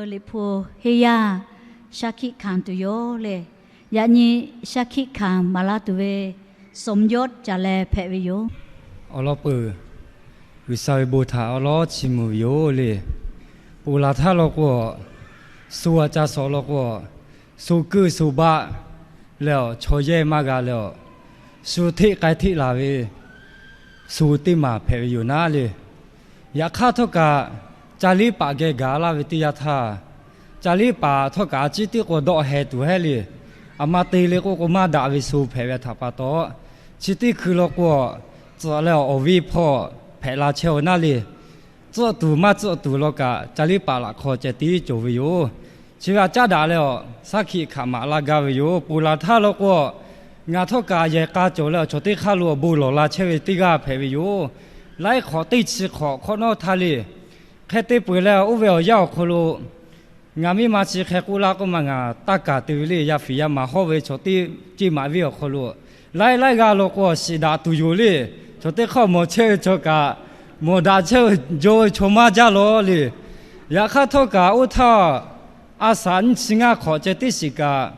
Liꞈ hpu henˇ yaˇ shaˉ hkiˆ hkanˍ tuˬ yoˬ le. Yaꞈ nyi shaˉ hkiˆ hkanˍ maˍ laˇ tuˬ ve สมยศ ca leh hpehꞈ ve yoˬ. Awˬ lawn peuˬ, G'uiˬsha ve bon htaꞈ awˉ lawˉ chiˇ mvuh ve yoˬ le. Ponˬ laˬ htaˇ law k'o, sho a ca shawˍ law k'o, sho keuˆ sho baˆ leh awˬ chaw yehˇ maˇ g'a leh awˬ, shu hteˆ k'ai hteˆ laˬ ve sho teˇ maˬ hpehꞈ ve yoˬ naˉ le. Yaꞈ hk'aˇ htawˇ kaꞈ, ca liˉ paˍ geh gaˬ laˇ ve teˇ yanˇ htaˇ, ca liˉ paˍ htawˇ kaꞈ a ciˉ tiˉ k'o dawˆ heh tuˬ hehˉ le. A ma te le k'oˆ k'o, maˇ daꞈ ve sho hpehꞈ ve htaꞈ pa taw, chi teˇ hkui law k'o, tcuhꞈ leh awˬ viˉ hpawˇ hpehꞈ la chehˇ-oˬ naˉ le. Tcuhˆ tuˬ maˇ tcuhˆ tuˬ law kaꞈ, ca liˉ paˍ laꞈ hk'aw ceh tiˉ cawˬ ve yoˬ. Chi ve htaꞈ caˉ daꞈ leh awˬ, shaˉ hkiˆ hkanˍ maˍ laˇ gaˇ ve yoˬ. Ponˬ laˬ htaˇ law k'o, ngaˬ htawˇ kaꞈ yehˬ k'a cawˬ leh awˬ, chaw teˇ hk'aˇ lo awˬ bon lawˬ la chehˇ ve teˇ g'aˇ hpehꞈ ve yoˬ. Laiˉ hk'awꞈ teˇ chi hk'awꞈ hk'awꞈ nawˉ htaˇ le, hk'e te peuˬ leh oˇ ve awˬ yanˇ awˬ hk'aw lo ngaˬ miˇ ma chi hk'e k'oˆ laˇ k'oˆ ma, ngaˬ taˇ kaˬ te ve le. Yaˇ fiˍ yaˇ maˍ hawˉ ve chaw teˇ ceˇ maꞈ viˇ awˬ hk'aw lo, laiˉ laiˉ g'aˇ law k'o, shiˍ daꞈ tuˬ yoˬ le. Chaw teˇ hk'aˇ mawˬ chehˇ ve chaw kaꞈ, mawˬ daꞈ chehˇ ve jaw ve chaw maˇ jaˇ lawˬ le. Yaꞈ hk'aˇ htawˇ kaꞈ oˇ htaˇ, a shaꞈ nyiˇ chi ngaˇ hk'awꞈ ceh teˇ shiˍ kaꞈ,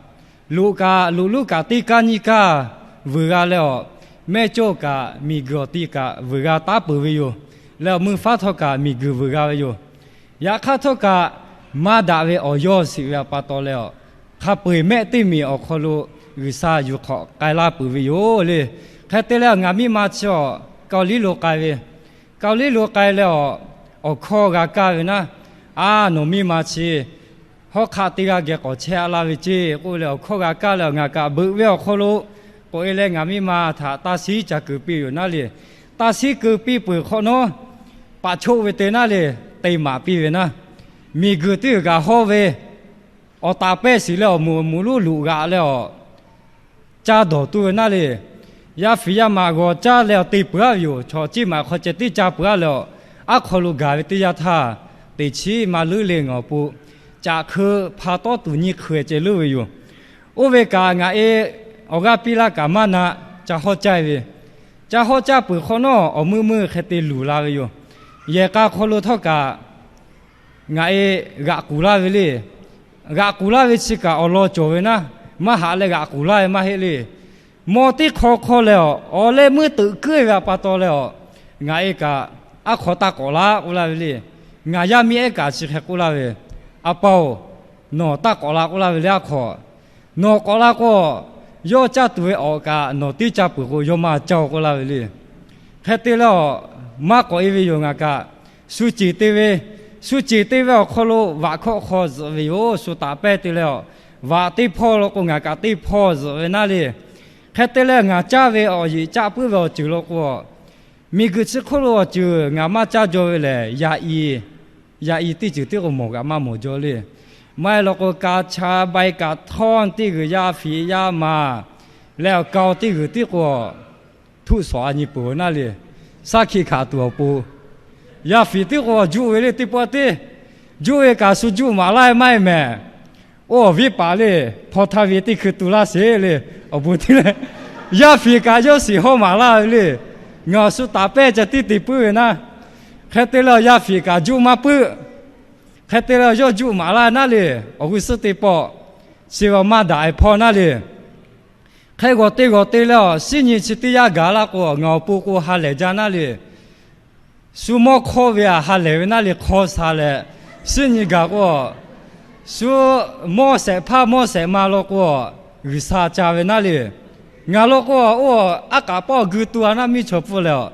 loꞈ kaꞈ loꞈ luˉ kaꞈ teˇ kaˇ nyiˇ kaˇ vuiˬ g'a leh awˬ, mehˇ cawˇ kaꞈ miˬguiˬ awˬ ti kaꞈ vuiˬ g'a taˉ peuˬ ve yoˬ. Leh awˬ, mui faˉ htawˇ kaꞈ miˬguiˬ vuiˬ g'a ve yoˬ. Yaꞈ hk'aˇ htawˇ kaꞈ, maˇ daꞈ ve awˬ yawˇ shiˍ ve pa taw leh awˬ, hk'a peu-eˬ mehˆ teˇ miˬ awˬ hk'aw lo G'uiˬsha yuˬ hk'awꞈ k'ai laˇ peuˬ ve yoˬ le. Hk'e te leh ngaˬ miˇ ma chi awˬ, Kaoˇ liˉ lo k'ai ve, Kaoˇ liˉ lo k'ai leh awˬ, awˬ hkawˇ g'a kaˇ ve naˉ, A, nawˬ miˇ ma chi hawˉ hk'aˆ teˇ g'aˇ geh k'awꞈ chehˇ a laˇ ve ceˇ k'oˆ leh awˬ hkawˇ g'a kaˇ leh awˬ, ngaˬ kaꞈ beuꞈ ve awˬ hk'aw lo k'oꞈ e leh ngaˬ miˇ ma htaꞈ taˇ shiˉ ca keu piˇ yoˬ naˉ le. Taˇ shiˉ keu piˇ peuˬ hk'awꞈ nawˉ, paˍ choˆ ve te naˉ le, te maˍ piˇ ve naˉ, miˬguiˬ teˇ g'uiˬ kaꞈ hawˉ ve, awˬ taˍ pehˇ shiˍ leh awˬ, mvuhꞈ mvuhꞈ luˉ luꞈ g'aꞈ leh awˬ, caˇ dawˬ tuˬ ve naˉ le. Yaˇ fiˍ yaˇ maꞈ g'awˬ caˇ leh awˬ te peuˬ-aˉ ve yoˬ. Chaw ceˇ maꞈ hk'aw ceh tiˉ caˇ peuˬ-aˉ leh awˬ, aˉ hk'aw lo gaˬ ve teˇ yanˇ htaˇ, teꞈ chiˉ maˇ leuˉ le ngaˬ awˬ pon, caꞈ hkeu hpa tawˉ tuˬ nyiˇ hkui ceh leuˉ ve yoˬ. Oˇ ve kaꞈ ngaˬ e awˬ g'aˇ piˇ laˇ kaꞈ maˇ na, ca hawˉ caˇ ve, ca hawˉ caˇ peuˬ hk'awꞈ nawˉ awˬ meuˇ meuˇ hk'e te luˬ la ve yoˬ. Yehˬ k'a hk'aw lo htawˇ kaꞈ ngaˬ e g'aꞈ k'uˬ laˇ ve le. G'aꞈ k'uˬ laˇ ve chi kaꞈ awˬ lawn cawˬ ve naˉ, maˇ haꞈ leh g'aꞈ k'uˬ laˇ ve maˇ heˆ le. Mawˇ teˇ hk'aw hk'aw leh awˬ, awˬ leh meuˇ teuꞈ keuˉ ve pa taw leh awˬ, ngaˬ e kaꞈ aˉ hk'aw taˇ k'awꞈ la k'oˆ laˇ ve le. Ngaˬ yaˇ miˇ ehˉ kaꞈ chi hk'e k'oˆ laˇ ve, A pa-oˬ, nawˬ taˇ k'awꞈ la k'oˆ laˇ ve le aˉ hk'aw. Nawˬ k'awꞈ la k'o, yawˇ caˇ tuˬ ve awˬ kaꞈ nawˬ tiˉ caˇ peuˬ k'o, yawˇ maˇ caˇ-oˬ k'oˆ laˇ ve le. Hk'e te leh awˬ, maˇ k'awꞈ e ve yoˬ. Ngaˬ kaꞈ shu ceˬ te ve, shu ceˬ te ve awˬ hk'aw lo vaꞈ hkawˆ hk'aw zuhꞈ ve yoˬ. Shu taꞈ pehˇ te leh awˬ, vaꞈ teˇ hpawˇ law k'o ngaˬ kaꞈ teˇ hpawˇ zuhꞈ ve naˉ le. Hk'e te leh ngaˬ caˇ ve awˬ yeꞈ caˆ puiˉ ve awˬ ceuˬ law k'o, miˬguiˬ chi hk'oˆ lo awˬ ceuˬ ngaˬ maˇ caˇ jaw ve lehˬ, yaꞈ i, yaꞈ i teˇ ceuˬ tiˉ k'o mawˬ kaꞈ maˇ mawˬ jaw le. Maˇ heˆ law k'o, ka cha bai kaꞈ htawˇ teˇ g'uiˬ yaˇ fiˍ yaˇ maˬ leh awˬ, ka teˇ g'uiˬ tiˉ k'o, htuˆ shawˍ a nyi peuˬ ve naˉ le. Shaˉ hkiˆ hkanˍ tuˬ awˬ pon, yaˇ fiˍ tiˉ k'o juˆ ve le teˇ pawˆ teˇ, juˆ ve kaꞈ shu juˆ maˍ laˇ ve maˇ heˆ mehˍ. Oˇ awˬ viˉ paˍ le, hpaw htaˇ ve teˇ hkui tu laˇ sheˍ le. Awˬ bon teˇ leh, yaˇ fiˍ kaꞈ yawˇ shiˍ hawˉ maˍ laˇ ve le. Ngaˬ awˬ shu taˍ pehˇ ca tiˉ te puiˉ ve naˉ, hk'e te leh yaˇ fiˍ kaꞈ juˆ maˇ puiˉ. Hk'e te leh yawˇ juˆ maˍ laˇ naˉ le. Awˬ g'uˇ suhˉ teˇ pawˆ, chi ve maˇ daꞈ ve hpawˇ naˉ le. Hk'e g'awˬ te g'awˬ te leh awˬ, shinˉ nyi chi teˇ yanˇ gaˬ laˇ k'o, ngaˬ awˬ pon k'o ha lehˬ jaˇ naˉ le. Shu mawˇ hkawˇ ve aꞈ ha lehˬ ve naˉ le hk'aw sha leh, shinˉ nyi gaˬ k'o, shu mawˇ shehˍ hpaˇ mawˇ shehˍ ma law k'o, G'uiˬsha ca ve naˉ le. Ngaˬ law k'o, oˇ aˉ k'aꞈ pawˆ gui tuˬ a naˉ miˇ chaw pfuhˇ leh awˬ,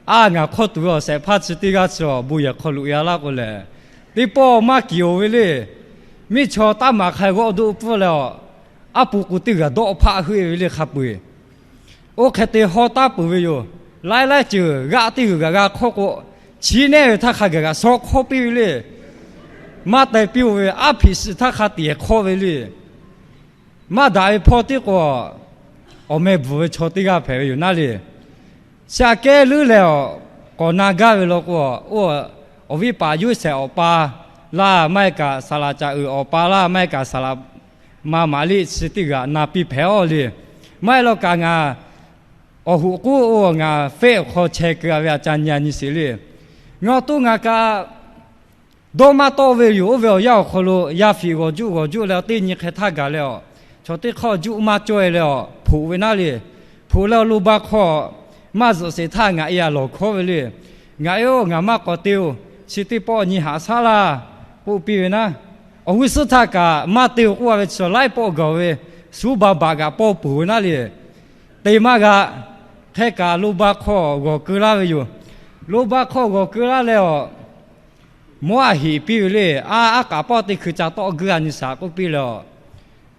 a ngaˬ hk'aw tuˬ ve awˬ shehˍ hpaˇ chi teˇ g'aˇ chi awˬ bon yehˬ hk'aw loꞈ e a laˇ k'o lehˬ, teˇ pawˆ maˇ kiˬ-oˬ ve le. Miˇ chaw taˇ maˍ hk'a g'awˆ doˆ pfuhˇ leh awˬ, aˉ pu k'o teˇ g'aˬ dawˆ hpaˆ heuˆ ve le hk'a peu-eˬ. Oˇ hk'e te hawˉ taˉ peuˬ ve yoˬ. Laiˉ laiˉ ceuˬ g'aˆ teˇ g'uiˬ kaꞈ g'a hk'awˇ k'o, chiˉ nehˉ ve htaˇ hk'a gaˬ kaꞈ shawˉ hk'awˇ piˇ ve le. Maˇ teh piˇ-oˬ ve aˉ hpiꞈ shiˍ htaˇ hk'a tiꞈ hk'awˇ ve le. Maˇ daꞈ ve hpawˇ tiˉ k'o, awˬ meh bvuhˬ ve chaw teˇ g'aˇ hpehꞈ ve yoˬ naˉ le. Shaꞈ kehˉ leuˉ leh awˬ, k'awꞈ na gaˇ ve law k'o, oˇ, awˬ viˉ paˍ Yoˇsehꞈ awˬ pa laˇ, maˇ heˆ kaꞈ saˍ laꞈ caꞈ uiˍ awˬ pa laˇ, maˇ heˆ kaꞈ saˍ laꞈ ma Maˍriˆ chi teˇ g'aˇ na piˇ hpehꞈ-oˬ le. Maˇ heˆ law kaꞈ ngaˬ awˬ hoꞈ k'oˆ-oˬ, ngaˬ fehˆ awˬ hk'aw chehˇ keu-a ve a ca nyi a nyi sheˍ le. Ngaˬ awˬ to ngaˬ kaꞈ Dawˇ maˇ tawˆ ve yoˬ. Oˇ ve awˬ yanˇ awˬ hk'aw lo yaˇ fiˍ g'awˬ juˆ g'awˬ juˆ leh teˇ nyi hk'e htaˇ gaˬ leh awˬ, chaw teˇ hk'awˇ juˆ maˇ cawˇ e leh awˬ hpoꞈ ve naˉ le. Hpoꞈ leh awˬ, lo ba hk'aw maˇ zuhꞈ sheˍ htaˇ ngaˬ e a lawˬ hkawˉ ve le. Ngaˬ e-oˬ, ngaˬ maˇ k'awꞈ te-oˬ. Chi teˇ pawˆ nyi haꞈ shaˉ laˇ k'oˆ piˇ ve naˉ, awˬ g'uˇ suhˉ htaˇ kaꞈ maˇ te-oˬ k'oˆ a ve chi laiˉ pawˆ gaˬ ve, suˉ ba baꞈ kaꞈ pawˇ peuˬ ve naˉ le. Te maˇ g'a. Hk'e kaꞈ lo ba hk'aw g'awˬ keu laˇ ve yoˬ. Lo ba hk'aw g'awˬ keu laˇ leh awˬ, mawˉ a heˍ piˇ ve le. A, aˉ k'aꞈ pawˆ teˇ hkui ca tawˆ guiˇ a nyi shaˍ k'oˆ piˇ leh awˬ,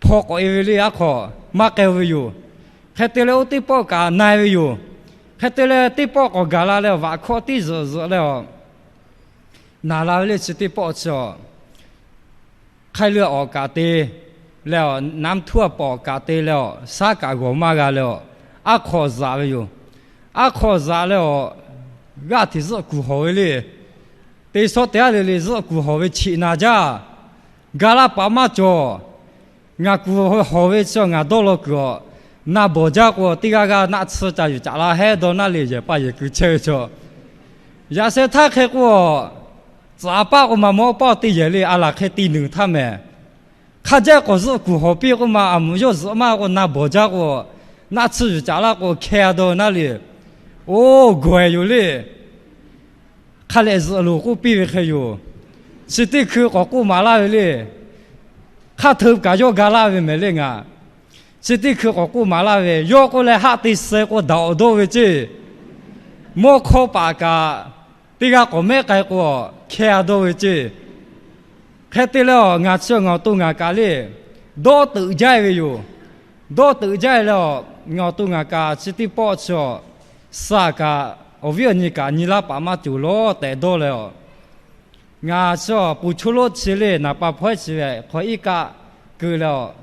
hpaw k'awꞈ e ve le. Aˉ hk'aw maˇ k'ai-o ve yoˬ. Hk'e te leh oˇ teˇ pawˆ kaꞈ na e ve yoˬ. Hk'e te leh teˇ pawˆ k'awꞈ gaˬ la leh awˬ, vaꞈ hkawˆ tiˉ zuhꞈ zuhꞈ leh awˬ, naˍ la ve le. Chi teˇ pawˆ chi awˬ, hk'ai leuˇ awˬ kaꞈ te leh awˬ, naˉ htuˇ a pawꞈ kaꞈ te leh awˬ, shaˉ kaꞈ g'awˬ maˇ g'a leh awˬ, aˉ hk'aw zaꞈ ve yoˬ. Aˉ hk'aw zaꞈ leh awˬ, g'aˇ hteꞈ zuhˆ kuˬ hawˬ ve le. Te shawˉ te aˉ le le zuhˆ kuˬ hawˬ ve chi naˍ jaˇ. Ga laˇ paˍ maˇ cawˬ. Ngaˬ kuˬ hawˬ ve chi ngaˬ dawˇ law kuiˬ awˬ, na bawˬ jaˇ k'o teˇ g'aˇ g'aˇ naˆ tsuhˇ ca yuˬ caꞈ la hehˉ dawˇ naˉ le. Yehˬ paˇ yehˬ keu chehˇ ve chaw, yaꞈ sheh htaˇ hk'e k'o, tcuhˍ paˆ k'o ma mawˉ paˆ teˇ yehˬ le. A laˬ hk'e te nuˬ htaˇ mehˍ, hk'a jaˇ k'awꞈ zuhˆ kuˬ hawˬ piˇ k'o ma, a mvuhˬ yawˇ zuhꞈ maˇ k'o na bawˬ jaˇ k'o, naˆ tsuhˇ yuˬ caꞈ laˇ k'o hkeh a dawˇ naˉ le. Oˇ, gawˬ e yoˬ le. Hk'a lehꞈ zuhꞈ loˬ k'oˆ piˇ ve hk'e yoˬ. Chi teˇ hkui k'awꞈ k'oˆ maˍ laˇ ve le. Hk'aˇ hteu kaꞈ yawˇ ga laˇ ve mehˍ le ngaˬ. Chi teˇ hkui k'awꞈ k'oˆ maˍ laˇ ve, yawˇ k'oˆ leh haˆ te suh k'o daꞈ awˬ dawˇ ve ceˇ. Mawˇ hkawˇ paˍ kaꞈ teˇ g'aˇ k'awꞈ mehˉ k'ai k'o, hkeh a dawˇ ve ceˇ. Hk'e te leh awˬ, ngaˬ chi ngaˬ awˬ to ngaˬ kaꞈ le, dawˇ teuꞈ jaˇ e ve yoˬ. Dawˇ teuꞈ jaˇ e leh awˬ, ngaˬ awˬ to ngaˬ kaꞈ chi teˇ pawˆ chi awˬ, suh kaꞈ awˬ viˉ awˬ nyi kaꞈ nyi laˇ paˍ maˇ cawˬ lawˉ tehꞈ dawˇ leh awˬ, ngaˬ chi awˬ pon cho lonˉ chi le naˍ pa hpawehˉ chi ve hk'aw iˉ kaˆ keu leh awˬ,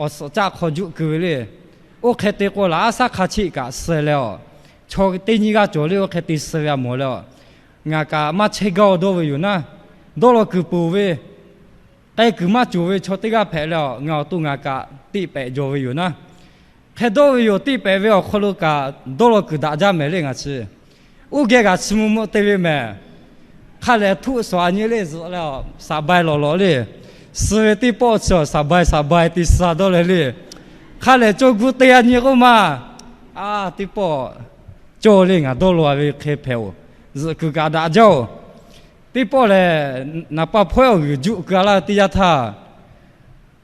awˬ suhˍ caˆ hk'aw juˆ keu ve le. Oˇ hk'e te k'o laꞈ aˉ shaˉ hk'a cheˆ kaꞈ suh leh awˬ, chaw teˇ nyiˇ g'aˇ cawˬ le. Oˇ hk'e te suh ve a mawˬ leh awˬ, ngaˬ kaꞈ maˇ chehˇ gaˇ-o dawˇ ve yoˬ naˉ. Dawˇ law kuiˬ peuˬ ve, k'ai kuiˬ maˇ cawˬ ve chaw teˇ g'aˇ hpehꞈ leh awˬ, ngaˬ awˬ to ngaˬ kaꞈ teˇ pehꞈ jaw ve yoˬ naˉ. Hk'e dawˇ ve yoˬ. Teˇ pehꞈ ve awˬ hk'aw lo kaꞈ dawˇ law kuiˬ daꞈ jaˇ mehˍ le ngaˬ chi. Uˉ geh g'aꞈ chi mvuh mvuh te ve mehˍ. Hk'a lehꞈ htuˆ suhˍ a nyi le zuhꞈ leh awˬ, saˍ bai lawˬ lawꞈ le. Suh ve teˇ pawˆ chi awˬ saˍ bai saˍ bai te suh dawˇ leh le. Hk'a lehꞈ cawˇ gu te a nyi k'oˆ ma. A, teˇ pawˆ cawˇ le ngaˬ dawˇ law ve hk'e hpehꞈ-oˬ. Zuhꞈ kuiˬ kaꞈ daꞈ jaˇ-oˬ. Teˇ pawˆ lehˬ, naˍ pa hpawehˉ awˬ g'uiˬ juˆ keu a laˇ ve teˇ yanˇ htaˇ,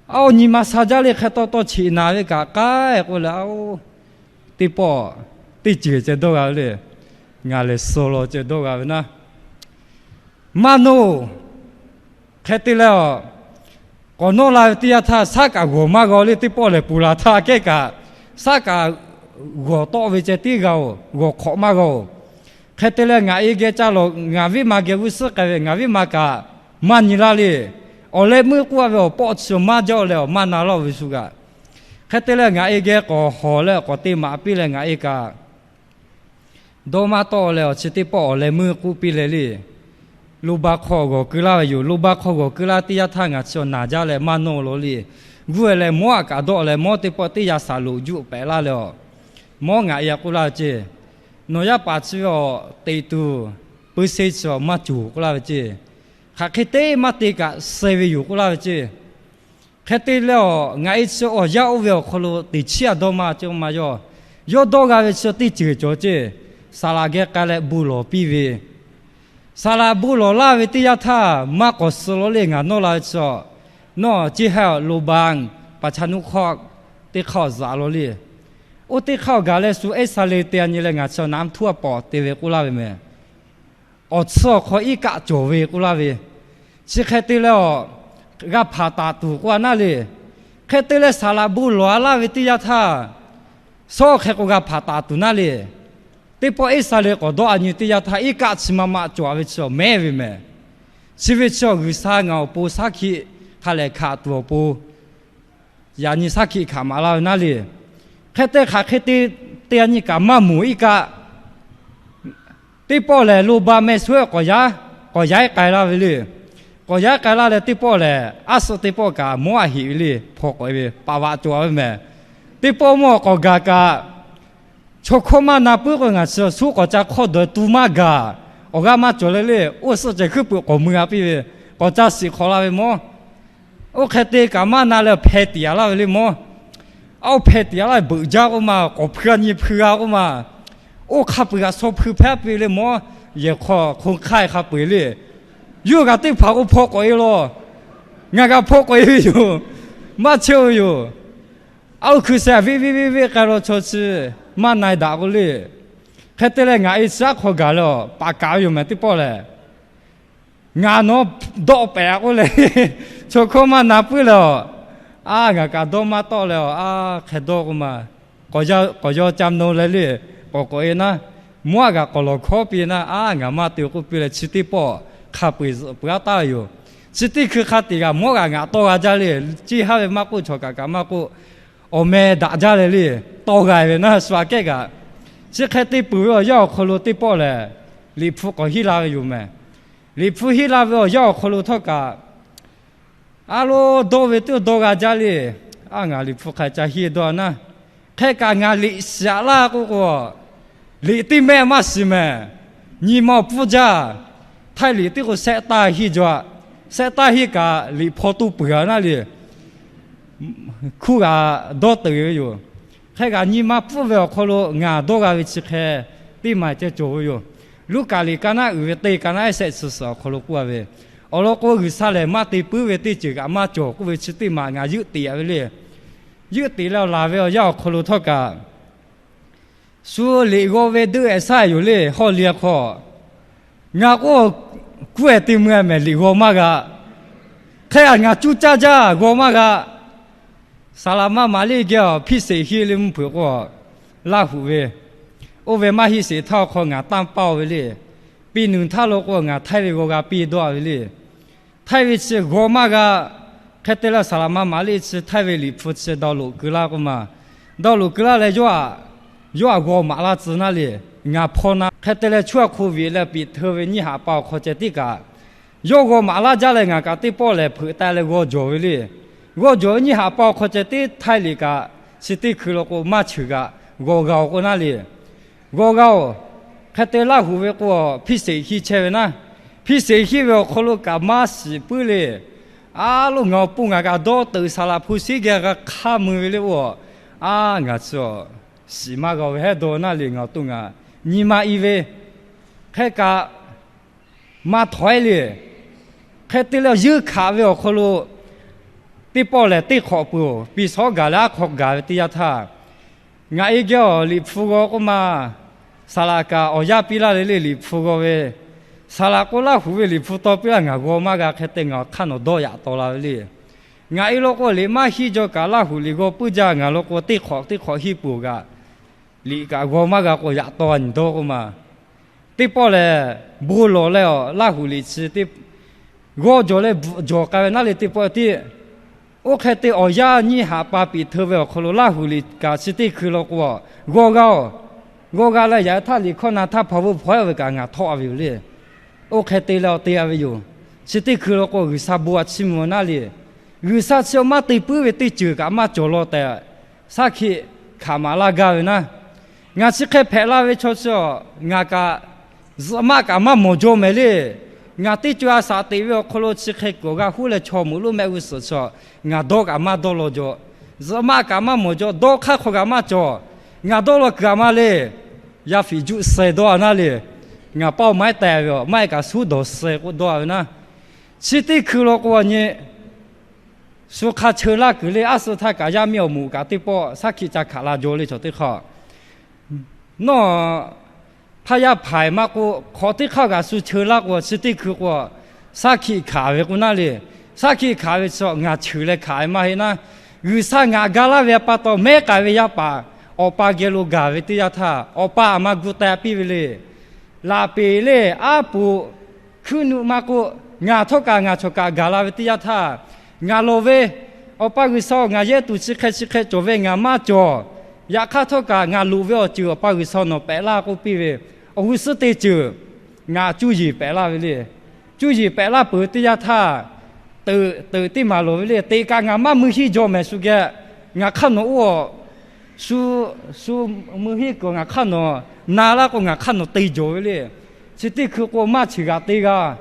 a, awˬ nyi ma sha jaˇ le hk'e taw taw cheꞈ naˍ ve kaꞈ k'ai k'o leh, a, oˇ, teˇ pawˆ teˇ ceuˬ ceh dawˇ g'a ve le. Ngaˬ lehˬ suh law ceh dawˇ g'a ve naˉ. Maˇ nawˇ-oˬ. Hk'e te leh awˬ, k'awꞈ nawˇ la ve teˇ yanˇ htaˇ shaˉ kaꞈ g'awˬ maˇ g'a-o le. Teˇ pawˆ lehˬ ponˬ laˬ htaˇ kehˉ kaꞈ shaˉ kaꞈ g'awˬ tawˆ ve ceh tiˉ g'a-oˬ. G'awˬ hk'awꞈ maˇ g'a-oˬ. Hk'e te leh ngaˬ e geh ca lawˬ, ngaˬ viˉ ma geh g'uˇ suhˉ k'ai ve, ngaˬ viˉ ma kaꞈ maˇ nyi laˇ le. Awˬ leh meuˇ k'oˆ a ve awˬ pawˆ chi maˇ jaˇ-o leh awˬ maˇ na laˇ-o ve shu g'aꞈ. Hk'e te leh ngaˬ e geh k'awꞈ hawˬ leh k'awꞈ te maˍ piˇ leh ngaˬ e kaꞈ dawˇ maˇ tawˆ leh awˬ, chi teˇ pawˆ awˬ leh meuˇ k'oˆ piˇ leh le. Lo ba hk'aw g'awˬ keu laˇ ve yoˬ. Lo ba hk'aw g'awˬ keu laˇ teˇ yanˇ htaˇ ngaˬ chi awˬ naˬ jaˇ leh maˇ nawˇ law le. Guˇ e leh mawˉ aꞈ kaꞈ dawˆ leh mawˉ teˇ pawˆ teˇ yaˇ shaˍ loꞈ juˆ pehꞈ laˇ leh awˬ, mawˉ ngaˬ e a k'oˆ laˇ ve ceˇ, nawˬ yaˇ paˍ chi ve awˬ teꞈ tuˬ peu se chi awˬ maˇ cawˬ k'oˆ laˇ ve ceˇ. Hk'aˬ hk'e te maˇ te kaꞈ suh ve yoˬ k'oˆ laˇ ve ceˇ. Hk'e te leh awˬ, ngaˬ e chi awˬ yanˇ oˇ ve awˬ hk'aw lo teꞈ chiˉ a dawˇ maˇ cawˇ maˇ yaw. Yawˇ dawˇ g'a ve chi teˇ ceuˬ cawˬ ceˇ. Saˍ laꞈ geh k'ai leh bon lawˬ piˇ ve, saˍ laꞈ bon lawˬ laˇ ve teˇ yanˇ htaˇ maˇ k'awꞈ suh law le. Ngaˬ nawˇ la ve chi awˬ, nawˇ ceˇ haˉ awˬ lo ba, paˍ cha nuˇ hk'awˇ teˇ hk'aˇ awˬ zaꞈ law le. Oˇ teˇ hk'aˇ awˬ gaˬ leh shu Iˉsaˍreˍlaˆ te a nyi leh ngaˬ chi awˬ naꞈ mvuhˇ htuˇ a pawˍ te ve k'oˆ laˇ ve mehˍ. Awˬ tsuhˇ awˬ hk'aw iˉ kaˆ cawˬ ve k'oˆ laˇ ve. Chi hk'e te leh awˬ, g'a hpanˍ taˍ tuˬ k'oˆ a naˉ le. Hk'e te leh saˍ laꞈ bon lawˬ a laˇ ve teˇ yanˇ htaˇ, shawˉ hk'e k'o g'a hpanˍ taˍ tuˬ naˉ le. Teˇ pawˆ Iˉsaˍreˍlaˆ k'awꞈ dawˇ a nyi teˇ yanˇ htaˇ iˉ kaˆ chi ma ma cawˬ a ve chi awˬ mehˉ ve mehˍ. Chi ve chi awˬ G'uiˬsha ngaˬ awˬ pon shaˉ hkiˆ hk'a lehꞈ hkanˍ tuˬ awˬ pon yaꞈ nyi shaˉ hkiˆ hkanˍ maˍ laˇ ve naˉ le. Hk'e te hk'aˬ hk'e te, te a nyi kaꞈ maˇ moˍ iˉ kaˆ. Teˇ pawˆ lehˬ lo ba meh shu k'awꞈ yaꞈ, k'awꞈ yaꞈ iˉ k'ai laˇ ve le. K'awꞈ yaꞈ iˉ k'ai laˇ leh teˇ pawˆ lehˬ aˉ suhˆ teˇ pawˆ kaꞈ mawˉ a heꞈ ve le. Hpaw k'awꞈ e ve paˍ vaꞈ cawˬ ve mehˍ. Teˇ pawˆ mawˇ k'awꞈ gaˬ kaꞈ, chaw hkawˇ maˇ na puiˉ k'o ngaˬ chi suhˉ k'awꞈ ca hk'awˇ dawˬ e tu maˇ gaˬ. Awˬ g'aˇ maˇ cawˬ leh le, oˇ suhˆ ceh hkuiˉ puiˍ k'awꞈ mui a piˇ ve, k'awꞈ ca shiˍ hk'awꞈ la ve mawˇ. Oˇ hk'e te kaꞈ maˇ na leh hpeh tiꞈ yaꞈ laˇ ve le mawˇ. Aˉ, oˇ hpeh tiꞈ yaꞈ laˇ ve beuꞈ jaˇ k'oˆ ma, k'awꞈ hpui a nyi hpui g'a k'oˆ ma, oˇ hk'a peu-eˬ g'aꞈ shaw hpui hpehꞈ piˇ le mawˇ. Yehˬ hk'aw hk'oˆ hk'aˇ hk'a peu-eˬ le. Yawˇ kaꞈ teˇ hpaˍ k'o hpaw k'awꞈ e law. Ngaˬ kaꞈ hpaw k'awꞈ e ve yoˬ. Maˇ chehˇ ve yoˬ. Aˉ, oˇ hkui sheh ve ve ve ve k'ai law chaw chi maˇ na-e daꞈ k'o le. Hk'e te leh ngaˬ e chi aˉ hk'aw gaˬ leh awˬ paˍ kaꞈ ve yoˬ mehˍ teˇ pawˆ lehˬ. Ngaˬ nawˬ dawˆ pehˍ k'oˆ leh, chaw hkawˇ maˇ na puiˉ leh awˬ, aˉ, ngaˬ kaꞈ dawˇ maˇ tawˆ leh awˬ, aˉ, hk'e dawˇ k'oˆ ma, k'awꞈ yaw ca na leh le, k'awꞈ k'awꞈ e naˉ, mawˇ aꞈ kaꞈ k'awꞈ lawˬ hkawˉ piˇ naˉ, aˉ, ngaˬ maˇ te k'oˆ piˇ leh chi teˇ pawˆ hk'a peu-eˬ zuhꞈ peuˬ aˉ taˍ ve yoˬ. Chi teˇ hkui hk'a tiꞈ kaꞈ mawˇ kaꞈ ngaˬ tawˇ g'a jaˇ le. Ceˇ haˉ ve maˇ k'oˆ, chaw kaꞈ kaꞈ maˇ k'oˆ, awˬ meh daꞈ jaˇ leh le, tawˇ g'a ve naˉ shu aꞈ kehˉ kaꞈ. Chi hk'e te peuˬ ve awˬ yanˇ awˬ hk'aw lo teˇ pawˆ lehˬ, Liꞈ hpu k'awꞈ hiˉ la ve yoˬ mehˍ. Liꞈ hpu hiˉ la ve awˬ yanˇ awˬ hk'aw lo htawˇ kaꞈ, aˉ, lo dawˇ ve teˇ dawˇ g'a jaˇ le. Aˉ, ngaˬ Liꞈ hpu hk'a ca hiˉ dawˇ naˉ, hk'e kaꞈ ngaˬ liꞈ shiˍ aꞈ laˇ k'oˆ k'o, liꞈ teˇ mehˆ maˇ shiˍ mehˍ. Nyi ma awˬ pfuhˇ jaˇ. Htaiˇ liꞈ teˇ k'o shehˆ taˇ hiˇ jaw aꞈ. Shehˆ taˇ hiˇ kaꞈ liꞈ hpaw toˇ peuˬ aꞈ naˉ le. Hkunˉ g'aꞈ dawˇ teuꞈ ve yoˬ. Hk'e kaꞈ nyi ma pfuhˇ ve awˬ hk'aw lo ngaˬ dawˇ g'a ve chi hk'e teˇ ma ceh cawˬ ve yoˬ. Luˉkaꞈ liꞈ ka naˉ uiˍ ve teˇ ka naˉ ehˉ shehˆ chi suhˍ awˬ hk'aw lo k'oˆ a ve, awˬ lawn k'o G'uiˬsha lehˬ maˇ te puiˉ ve teˇ ceuˬ kaꞈ maˇ cawˬ k'oˆ ve chi teˇ ma ngaˬ yuˇ teꞈ aꞈ ve le. Yuˇ teꞈ leh awˬ laˬ ve awˬ yanˇ awˬ hk'aw lo htawˇ kaꞈ, shu liꞈ g'aw ve deuˆ-e shaˉ yoˬ le hawˇ li a hk'aw. Ngaˬ k'o, kuˉ-e te mui-a mehˍ liꞈ g'aw maˇ g'a. Hk'e kaꞈ ngaˬ cuˇ caˇ jaˇ g'aw maˇ g'a. Saˍ laꞈ ma maˍ liˇ geh awˬ hpiˇ sheˍ hiˆ le mvuhˇ hpeuꞈ k'o, Laˇ huˍ ve, oˇ ve maˇ hiˆ sheˍ htaˇ awˬ hk'aw ngaˬ tanˇ paˇ-o ve le. Piˇ nuˬ htaˇ lo k'o ngaˬ htaiˇ ve g'aw g'a piˇ dawˇ-a ve le. Htaiˇ ve chi g'aw maˇ g'a. Hk'e te leh saˍ laꞈ ma maˍ liˇ chi htaiˇ ve liꞈ hpu chi daw loꞈ keu laˇ k'oˆ ma. Daw loꞈ keu laˇ leh yawˇ aꞈ, yawˇ aꞈ g'aw maꞈ laˇ tcuh naˉ le. Ngaˬ hpaw na hk'e te leh chuˇ a hk'oˆ viꞈ leh piꞈ hteu ve nyiˇ haꞈ pa awˬ hk'aw ceh tiˉ kaꞈ, yawˇ g'aw maꞈ laˇ jaˇ leh ngaˬ kaꞈ teˇ pawˆ lehˬ hpeuꞈ taˍ leh g'aw jawˬ ve le. G'aw jawˬ ve nyiˇ haꞈ pa awˬ hk'aw ceh tiˉ htaiˇ liꞈ kaꞈ chi teˇ hkui lo k'o maˇ cheuˬ kaꞈ g'aw g'a-oˬ k'o naˉ le. G'aw g'a-oˬ. Hk'e te Laˇ huˍ ve k'o hpiˇ sheˍ hiˆ chehˇ ve naˉ, hpiˇ sheˍ hiˆ ve awˬ hk'aw lo kaꞈ maˇ shiˍ puiˉ le. Aˉ, lo ngaˬ awˬ pon ngaˬ kaꞈ dawˇ teuꞈ saˍ laꞈ hpu shiˉ geh g'a hk'aˇ mui ve le k'o, aˉ, ngaˬ chi shiˍ maˇ g'a-oˬ ve heˉ dawˇ naˉ le. Ngaˬ awˬ to ngaˬ nyi ma i ve hk'e kaꞈ maˇ htawꞈ-e le. Hk'e te leh yeunˇ hkanˍ ve awˬ hk'aw lo teˇ pawˆ lehˬ teˇ hk'awꞈ peuˬ-oˬ, piˇ shawˉ gaˬ leh aˉ hk'aw gaˬ ve teˇ yanˇ htaˇ, ngaˬ e geh awˬ liꞈ hpu g'aw k'oˆ ma, saˍ laꞈ kaꞈ awˬ yanˇ piˇ laˇ le le liꞈ hpu g'aw ve, saˍ laꞈ k'o Laˇ huˍ ve liꞈ hpu taw piˇ laˇ ngaˬ g'aw maˇ g'a hk'e te ngaˬ awˬ hk'aˇ nawˬ dawˇ yaꞈ taw la ve le. Ngaˬ e law k'o liꞈ maˇ hiˆ jaw kaꞈ Laˇ huˍ liꞈ g'aw puiˉ jaˇ ngaˬ law k'o teˇ hk'awꞈ teˇ hk'awꞈ hiˆ peuˬ-oˬ kaꞈ, liꞈ kaꞈ g'aw maˇ g'a k'o yaꞈ taw a nyi dawˇ k'oˆ ma. Teˇ pawˆ lehˬ, bon lawˬ leh awˬ Laˇ huˍ liꞈ chi teˇ g'aw jawˬ leh bvuhꞈ jawˬ k'ai ve naˉ le teˇ pawˆ tiˉ. Oˇ hk'e te awˬ yanˇ nyiˇ haꞈ pa piꞈ hteu ve awˬ hk'aw lo Laˇ huˍ liꞈ kaꞈ chi teˇ hkui law k'o, g'aw g'a-oˬ. G'aw g'a leh yaꞈ htaˇ liꞈ hkawˇ na htaˇ hpaw veu hpaw-e ve kaꞈ ngaˬ htawˆ-a ve yoˬ le. Oˇ hk'e te leh awˬ te-a ve yoˬ. Chi teˇ hkui law k'o G'uiˬsha bon a chiˇ mvuh naˉ le. G'uiˬsha chi awˬ maˇ te puiˉ ve teˇ ceuˬ kaꞈ maˇ cawˬ law tehꞈ, shaˉ hkiˆ hkanˍ maˍ laˇ gaˇ ve naˉ. Ngaˬ chi hk'e hpehꞈ la ve chaw chi awˬ, ngaˬ kaꞈ zuhꞈ maˆ kaꞈ maˇ mawˬ jaw mehˍ le. Ngaˬ teˇ co a shaꞈ teꞈ ve awˬ hk'aw lo chi hk'e kuiˬ awˬ g'a huˉ leh chaw meuꞈ loˉ mehˆ g'uˇ suhˍ chi awˬ, ngaˬ dawˇ kaꞈ maˇ dawˇ law jaw. Zuhꞈ maˆ kaꞈ maˇ mawˬ jaw, dawˇ hk'aˇ hk'aw kaꞈ maˇ cawˬ. Ngaˬ dawˇ law kuiˬ a maˇ le. Yaˇ fiˍ juˆ suh dawˇ-a naˉ le. Ngaˬ paˇ maˇ heˆ teh ve awˬ, maˇ heˆ kaꞈ suˉ dawˬ suh k'oˆ dawˇ-a ve naˉ. Chi teˇ hkui law k'o nyi, shu hk'a cheu laˇ kuiˬ le. Aˉ suh htaˇ kaꞈ yaˇ miˇ awˬ moˍ kaꞈ teˇ pawˆ shaˉ hkiˆ ca hkanˍ la jaw le chaw teˇ hk'aˇ. Nawˬ hpaˇ yaˇ hpaˍ-e maˇ k'oˆ, hk'awꞈ teˇ hk'aˇ kaꞈ shu cheu laˇ k'o chi teˇ hkui k'o, shaˉ hkiˆ hkanˍ ve k'o naˉ le. Shaˉ hkiˆ hkanˍ ve chi ngaˬ cheuˬ leh hkanˍ ve maˇ heˆ naˉ. G'uiˬsha ngaˬ ga laˇ ve pa taw mehˉ k'ai ve yaˇ paˍ awˬ pa geh lo gaˬ ve teˇ yanˇ htaˇ, awˬ pa aˬ ma gu teh piˇ ve le. Laꞈ peˍ le, aˉ poꞈ hkuiˉ nuˆ maˇ k'oˆ, ngaˬ htawˇ kaꞈ ngaˬ chawˬ kaꞈ gaˬ la ve teˇ yanˇ htaˇ, ngaˬ loˍ ve, Awˬ pa G'uiˬsha-oˬ, ngaˬ yehˇ tuˬ chi hk'e chi hk'e cawˬ ve ngaˬ maˇ cawˬ. Yaꞈ hk'aˇ htawˇ kaꞈ ngaˬ loꞈ ve awˬ ceuˬ Awˬ pa G'uiˬsha nawˬ pehꞈ laˇ k'oˆ piˇ ve, awˬ g'uˇ suhˉ teˇ ceuˬ ngaˬ cuˇ yiˍ pehꞈ laˇ ve le. Cuˇ yiˍ pehꞈ laˇ peuˬ teˇ yanˇ htaˇ, teuꞈ teuꞈ teˇ maˍ loˍ ve le. Teꞈ kaꞈ ngaˬ maˇ mui hiˇ jaw mehˍ shu geh, ngaˬ hk'aˇ nawˬ oˇ a shu, shu mui hiˇ kuiˬ ngaˬ hk'aˇ nawˬ na laˇ k'o ngaˬ hk'aˇ nawˬ te jawˬ ve le. Chi teˇ hkui k'o maˇ cheuˬ g'aꞈ te g'a.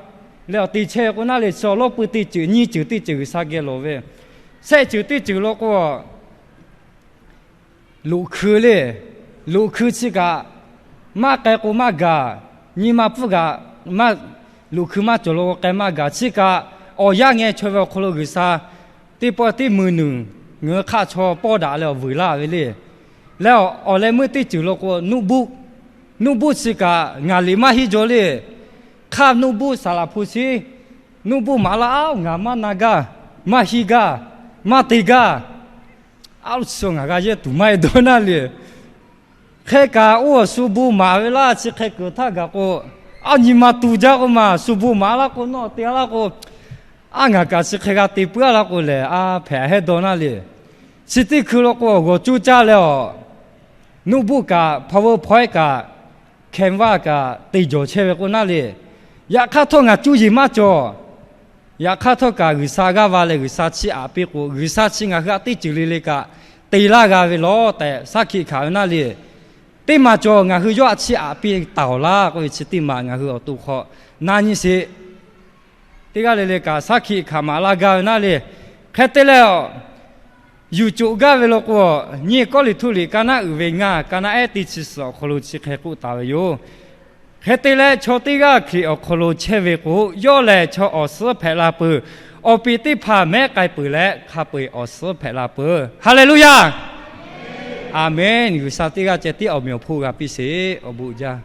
Leh awˬ te chehˇ ve k'o naˉ le, chi awˬ lawˉ pui teˇ ceuˬ nyiˇ ceuˬ teˇ ceuˬ G'uiˬsha geh lawˬ ve. Shehˆ ceuˬ teˇ ceuˬ lo k'o, loꞈ hkui le. Loꞈ hkui chi kaꞈ, maˇ k'ai k'o maˇ gaˬ. Nyi ma pfuhˇ kaꞈ, loꞈ hkui maˇ cawˬ lo k'ai maˇ gaˬ. Chi kaꞈ awˬ yanˇ ngeh chaweh ve awˬ hk'aw lo G'uiˬsha teˇ pawˆ teˇ mui nuˬ ngaˬ hui hk'aˆ chaw pawˇ daꞈ leh awˬ vuiˬ laˇ ve le. Leh awˬ leh meuˇ teˇ ceuˬ lo k'o, notebook. Notebook chi kaꞈ ngaˬ liꞈ maˇ hiˉ jaw le. Hk'aˇ notebook saˍ laˍ hpu chi, notebook maˍ laˇ, aˉ, ngaˬ maˇ na gaˇ, maˇ hiˉ gaˇ, maˇ te gaˇ. Aˉ, chi ngaˬ g'a yehˇ tuˬ maˇ heˆ dawˇ naˉ le. Hk'e kaꞈ oˇ awˬ shu bon maˍ ve laˇ, chi hk'e kuiˬ htaˇ gaˬ k'o, aˉ, nyi ma tu jaˇ k'o maˬ, shu bon maˍ laˇ k'o, nawˬ te laˇ k'o, aˉ, ngaˬ kaꞈ chi hk'e g'a te puiˉ laˇ k'o lehˬ, a hpehꞈ hehˉ dawˇ naˉ le. Chi teˇ hkui lo k'o, g'awˬ cuˇ caˇ leh awˬ, notebook kaꞈ, PowerPoint kaꞈ, Canva kaꞈ te jawˬ chehˇ ve k'o naˉ le. Yaꞈ hk'aˇ htawˇ ngaˬ cuˇ yiˍ maˇ cawˬ. Yaꞈ hk'aˇ htawˇ kaꞈ G'uiˬsha g'aˇ va leh G'uiˬsha chiˇ aꞈ piˇ k'o, G'uiˬsha chi ngaˬ hui htaꞈ teˇ ceuˬ le le kaꞈ te laˇ g'a ve lawˬ tehꞈ shaˉ hkiˆ hkanˍ ve naˉ le. Teˇ maˬ cawˬ ngaˬ hui yawˇ htaꞈ chiˇ aꞈ piˇ taˍ awˬ laˇ k'oˆ ve chi teˇ maˬ ngaˬ hui awˬ to hk'aw na nyi sheˍ. Teˇ g'aˇ le le kaꞈ shaˉ hkiˆ hkanˍ maˍ laˇ gaˇ ve naˉ le. Hk'e te leh, yuˬ coꞈ gaˇ ve lo k'o, nyiˇ Kawˇrenˍhtuˆ liꞈ ka naˉ uiˍ ve ngaˇ, ka naˉ ehˉ teˇ chi suhˍ awˬ hk'aw lo chi hk'e k'oˆ taˍ ve yoˬ. Hk'e te leh, chaw teˇ g'aˇ Hkriꞈ awˬ hk'aw lo chehˇ ve k'o, yawˇ lehˬ chaw awˬ suhˉ hpehꞈ la peuˬ. Awˬ piˍ teˇ hpaˍ mehˉ k'ai peuˬ leh, hk'a peu-eˬ awˬ suhˉ hpehꞈ la peuˬ. Haˍleˍluˇyaˇ. Aˍmenˍ. G'uiˬsha teˇ g'aˇ ceh tiˉ awˬ meꞈ awˬ hponˇ g'a piˇ sheˍ. Awˬ bon jaˇ.